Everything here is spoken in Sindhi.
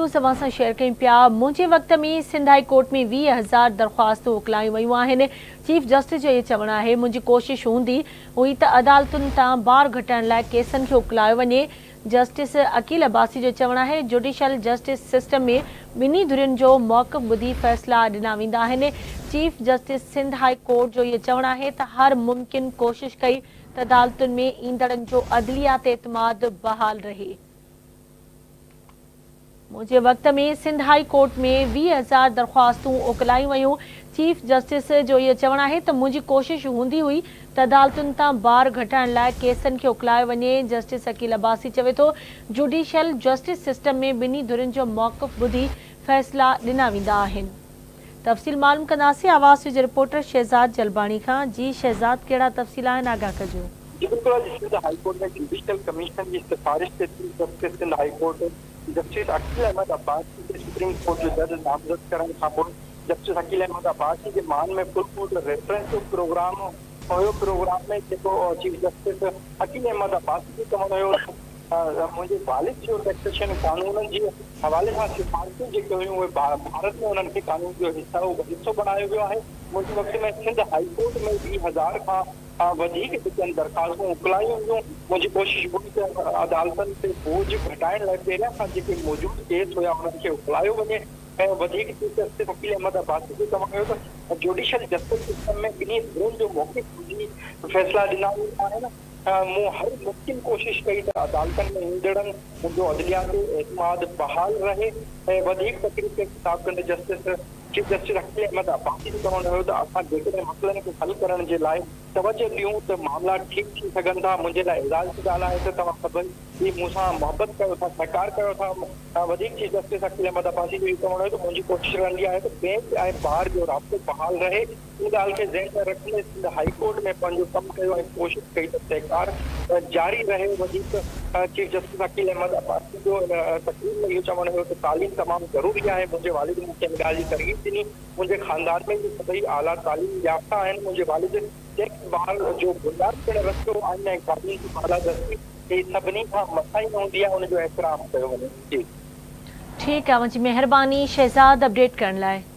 نيوز اوهان سان شيئر ڪيون پيا. منهنجي وقت ۾ سنڌ هائي ڪورٽ ۾ 20,000 درخواستون اڪلايون ويون آهن. چيف جسٽس جو اهو چوڻ آهي منهنجي ڪوشش هوندي هئي ته عدالتن تان بار گهٽائڻ لاء ڪيسن کي اڪلايو وڃي. جسٽس عقيل عباسي جو چوڻ آهي جوڊيشل جسٽس سسٽم ۾ ٻنهي ڌرين جو موقف ٻڌي فيصلا ڏنا ويندا آهن. Chief justice Sindh high court جو اهو چوڻ آهي ته هر ممڪن ڪوشش ڪئي ته عدالتن ۾ ايندڙن جو عدليه تي اعتماد بحال رهي. منهنجي وقت ۾ سنڌ هائي ڪورٽ ۾ 20,000 درخواستون اڪلايون ويون، چيف جسٽس جو اهو چوڻ آهي ته منهنجي ڪوشش هوندي هئي ته عدالتن تان بار گهٽائڻ لاء ڪيسن کي اڪلايو وڃي، جسٽس عقيل عباسي چوي ٿو جوڊيشل جسٽس سسٽم ۾ ٻنهي ڌرين جو موقف ٻڌي فيصلا ڏنا ويندا آهن. تفصيل معلوم ڪنداسين آواز جي رپورٽر شهزاد جلباڻي کان جي شهزاد ڪهڙا تفصيل آهن آگاهه ڪجو. جي بلڪل اڄ Sindh high court ۾ judicial commission جي سفارش تي chief justice Sindh high court justice Aqeel Ahmed Abbasi کي سپريم ڪورٽ جو جج نامزد ڪرڻ کانپوء جسٽس عقيل احمد عباسي جي مان ۾ فل ڪورٽ ريفرنس جو پروگرام هيو پروگرام ۾ جيڪو چيف جسٽس عقيل احمد عباسي جو چوڻ هيو ته منهنجي والد جو ٽيڪسيشن قانونن جي حوالي سان سفارشون جيڪي هيون اهي ڀارت ۾ انهن کي قانون جو حصو حصو بڻايو ويو آهي. منهنجي وقت ۾ سنڌ هائي ڪورٽ ۾ 20,000 کان وڌيڪ جيڪي آهن درخواستون اڪلايون ويون. منهنجي ڪوشش هئي ته عدالتن تي بوجهه گهٽائڻ لاء پهريان کان جيڪي موجود ڪيس هيا انهن کي اڪلايو وڃي ۽ وڌيڪ چيف جسٽس عقيل احمد عباسي جو چوڻ هيو ته جوڊيشل جسٽس سسٽم ۾ ٻنهي ڌرين جو موقف ٻڌي فيصلا ڏنا ويندا آهن. مون هر ممڪن ڪوشش ڪئي ته عدالتن ۾ ايندڙن جو عدليه تي اعتماد بحال رهي ۽ وڌيڪ تقريب کي خطاب ڪندي justice chief justice Aqeel Ahmed Abbasi جو چوڻ هيو ته اسان جيڪڏهن مسئلن کي حل ڪرڻ جي لاء توجه ڏيون ته معاملا ٺيڪ ٿي سگهن ٿا منهنجي لاء اعزاز جي ڳالهه آهي ته توهان سڀئي مون سان محبت ڪيو ٿا سهڪار ڪيو ٿا وڌيڪ چيف جسٽس عقيل احمد عباسي جو اهو چوڻ هيو ته منهنجي ڪوشش رهندي آهي ته بينچ ۽ بار جو رابطو بحال رهي ان ڳالهه کي ذهن ۾ رکندي سنڌ هائي ڪورٽ ۾ پنهنجو ڪم ڪيو ۽ ڪوشش ڪئي ته سهڪار جاري رهي. وڌيڪ چيف جسٽس عقيل احمد عباسي جو ان تقريب ۾ اهو چوڻ هيو ته تعليم تمام ضروري آهي، منهنجي والد مون کي ان ڳالهه جي ترغيب ڏني، منهنجي خاندان ۾ به سڀئي اعليٰ تعليم يافته آهن، منهنجي والد ٽيڪس بار جو بنياد پڻ رکيو، آئين ۽ قانون جي بالادستي هي سڀني کان مٿانهين هوندي آهي، ان جو احترام ڪيو وڃي. جي. ٺيڪ آ اوهان جي مهرباني شهزاد اپڊيٽ ڪرڻ لاء.